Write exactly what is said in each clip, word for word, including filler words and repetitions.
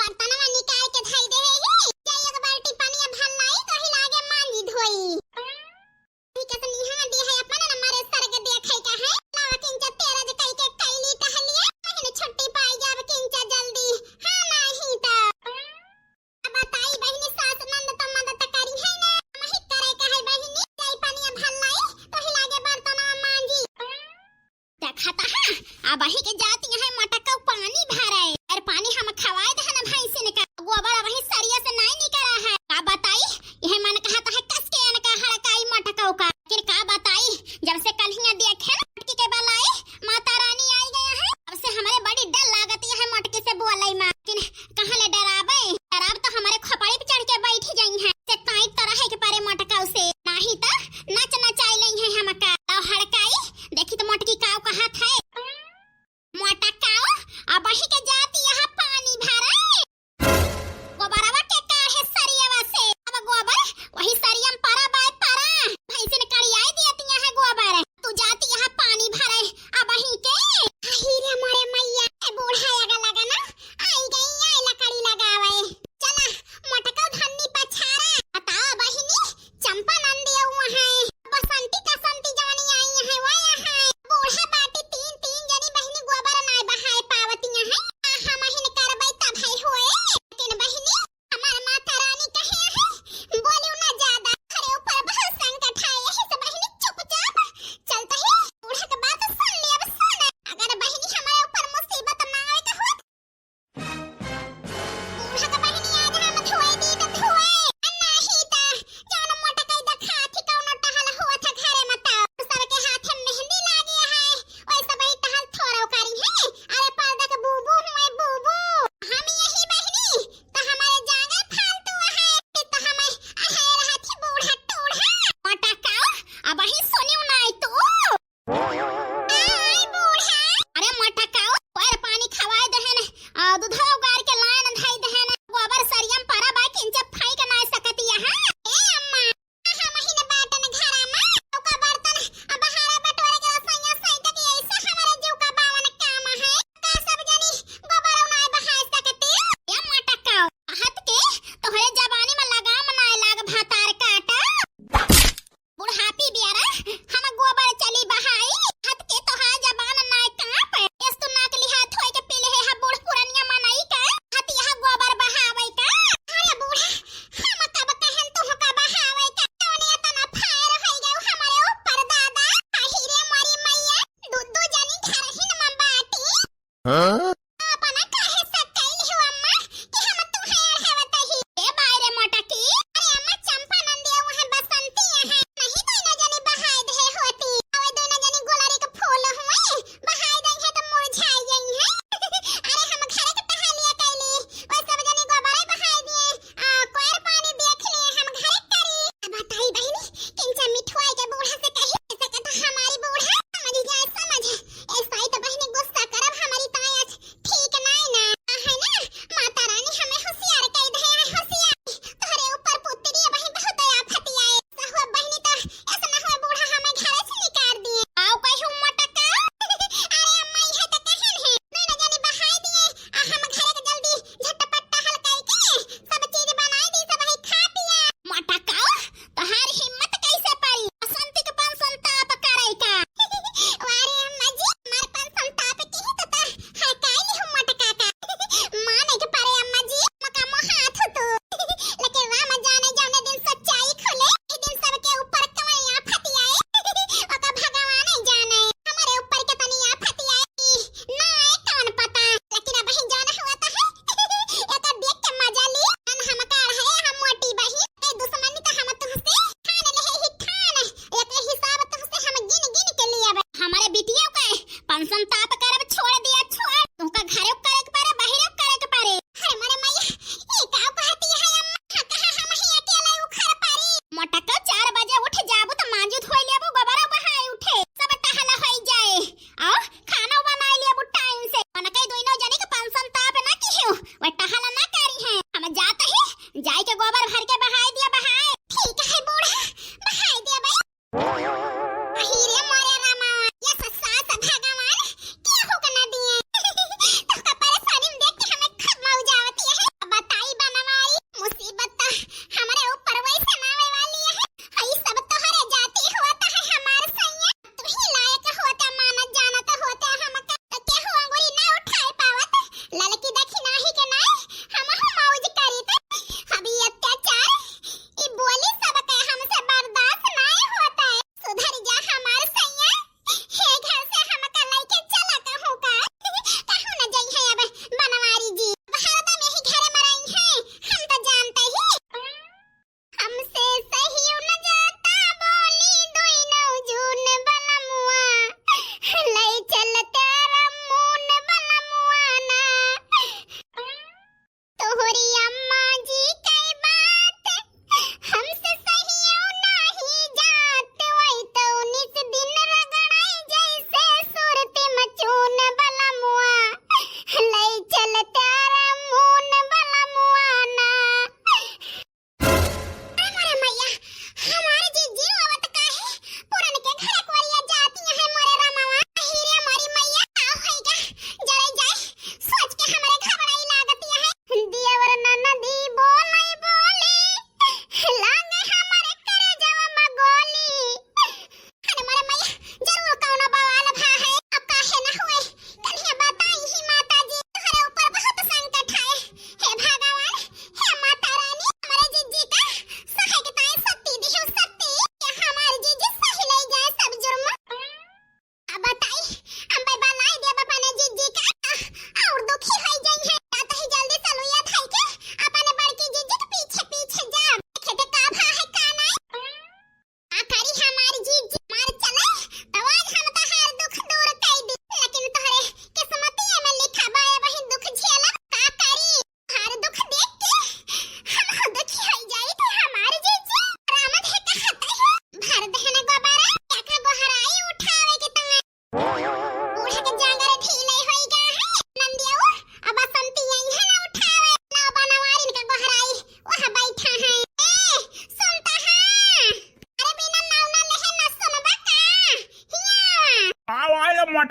बर्तनवा निकाल के धई दे है ही। जाई एक बाल्टी पनिया भर लाई, तो ही लागे मांजी धोई। ठीक है, तो निहा दी है अपन न मरे सर के देखई का है। लावा किंचा तेरज कई के कैली टहलिए, महीने छुट्टी पाई जाब किंचा जल्दी। हाँ, नहीं तो। अब बताई बहिनी, सास नंद तो मदद करी है ना, हमही करे का है बहिनी। जाई पनिया भर लाई, तो ही लागे बर्तनवा मांजी। देखा ता हाँ, अब ही के जाती है मटका पानी भरे। अरे पानी हम खवाए दे है ना भैंसी ने,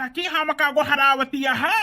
मोटकी हमका गोहरावतिया है।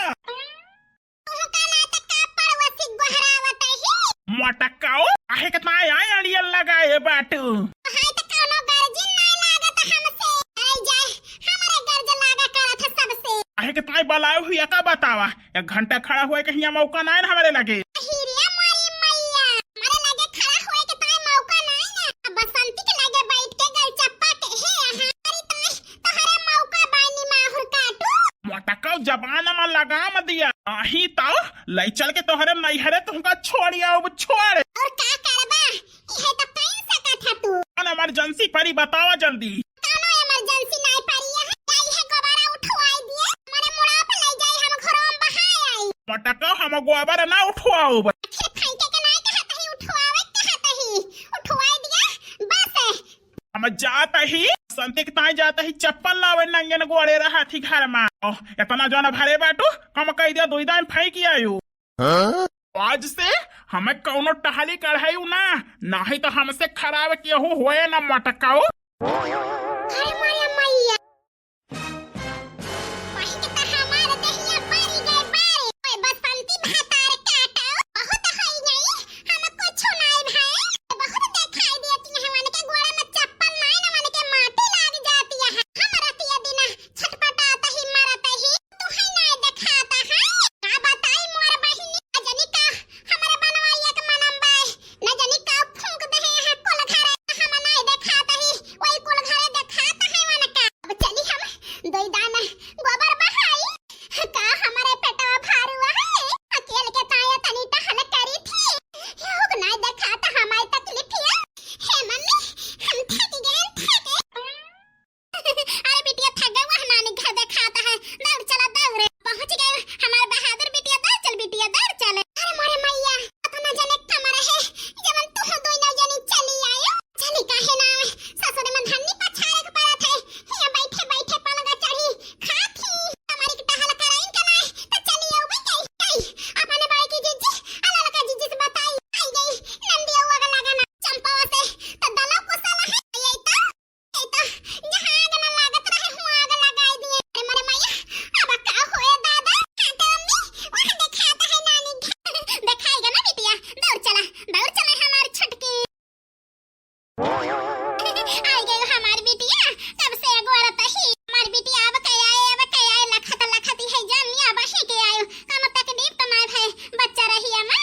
तुहका ना त का पड़ोसी गोहरावत ही? मोटकाऊ, आहे के ताई आय अड़ियल लगाए बाटू। हाय त कौनो गर्जिन नाय लागत हमसे। आई जाए, हमरे गर्ज लागा करत है सबसे। आहे के ताई बलाए हुई का बतावा, एक घंटा खड़ा हुए के हिया मौका नाय न हमरे लगे। अहिरिया मोरी मैया, हमरे लगे खड़ा हुए के ताई मौका नाय न। अब बसंती के लगे बैठ के गलचप्पा के हे यहाँ। अरे ताई, तोहरे मौका बानी माहुर काटू। मोटकाऊ जबान में लगाम दिया, आही तो लई चल के तोहरे नैहरे तुमका छोड़ी आउब छोड़। और का करबा? इहे तो कह सकत है तू। कौन emergency परी बतावा जल्दी। कौनो emergency नाय परी है, जाई है गोबरा उठवाई दिए, मने मुड़ा पे लई जाई हम घरों में बहाई आई। मोटकाऊ हम गोबर ना उठवाउब। आखिर फेंके के नाय कहत ही, उठवावे के कहत ही, उठवाई दिए, बस। हम जात ही, बसंती के ताई जात ही, चप्पल लावे नंगन गोड़े रहत ही घर में। ओह, इतना जौन भरे बाटू, कम कह दिया, दुई दान फेंक आयु। हाँ? आज से हमें कौनो टहली कढ़ाई ना, नाही तो हमसे खराब केहू होए ना मोटकाऊ। अरे मोरे मैया। वही के त हमार देहिया बारी गए बारी। ओए बसंती भातार काटो, बहुत होई गई, हम कुछ नाय भाई। बहुत देखाई देती है, मन के गोड़ा में चप्पल नाय ना, मन के माटी लाग जाती है। हम रतिया दिन छटपटात ही मरत ही, तुहे नाय देखात है। का बताई मोर बहिनी, न जनी का हमरे बनवाइया के मनम बाय, न जनी का फूंक देहे हैं कुल घरे, हम नाय देखात ही, वही कुल घरे देखात है वनका। अब चली हम दोई दाना गोबर बहाई, का हमरे पेटवा भारुआ है, अकेल के ताया तनी टहल करी थी, योग नाय देखात हमारी तकलीफिया। हे मम्मी, हम थक गए, थक गए। अरे बिटिया, थक गए, वह नानी घर देखात है, दौड़ चला, दौड़। पहुँच गए हमार बहादुर बिटिया, दौड़ चल बिटिया, दौड़ चल। अरे मोरे मैया, अतना जने कमर है, जवन तू हो दोई नौ जनी चली आयो। चली काहे ना आवे, ससुर में धन्नी पछाड़े के पड़त है, हियाँ बैठे बैठे पलंगा चढ़ी खात ही। हमारी के टहल कराइन के ना, तो चली आवे गई, गई। अपने बड़की जीजी, आ ललका जीजी से बताई, आई गई, नंदिया वो अगला गाना, चंपवा से, तो दला कुशल है, ये तो ए तो, जहाँ आग न लागत रहे, हुआँ आग लगाई दिए। अरे मोरे मैया, अब का होए दादा? हाँ तो अम्मी, वहाँ देखात है नानी घर। देखाएगा ना बिटिया, दौड़ चला, दौड़ चला हमार छुटकी। आई गई हमार बिटिया, कब से अगोरत ही। हमार बिटिया अब के आए, अब के आए, लखत लखत ही है जानिया, अब ही के आयो। कम तकलीफ तो ना भय, बच्चा रही अम्मा।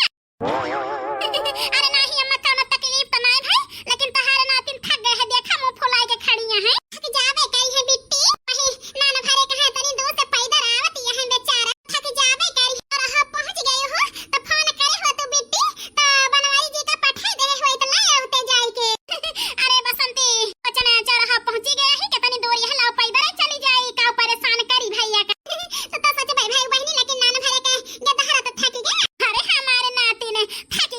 अरे नाही अम्मा, कौनो तकलीफ तो नाय भाई, लेकिन तोहार नातिन थक गए है, देखा मुंह फुलाए के खड़ी है। थक जाबे करी है बिट्टी, वही नान भरे कहे तनी दूर से पैदल आवत है बेचारा, थक जाबे करी। और हाँ पहुँच गए हो तो फोन करे हो तू बिट्टी, तो बनवारी जी का पठाई दे हो तो ले आवते जाए के। अरे बसंती, बचन चौराहा पहुँची गया ही, कितनी दूर यह लाओ पैदल चली जाए, का परेशान करी भैया का। तो, तो सच भाई, भाई बहनी लेकिन नान भरे के गदहरा तो थक गया। अरे हमारे नातिन थक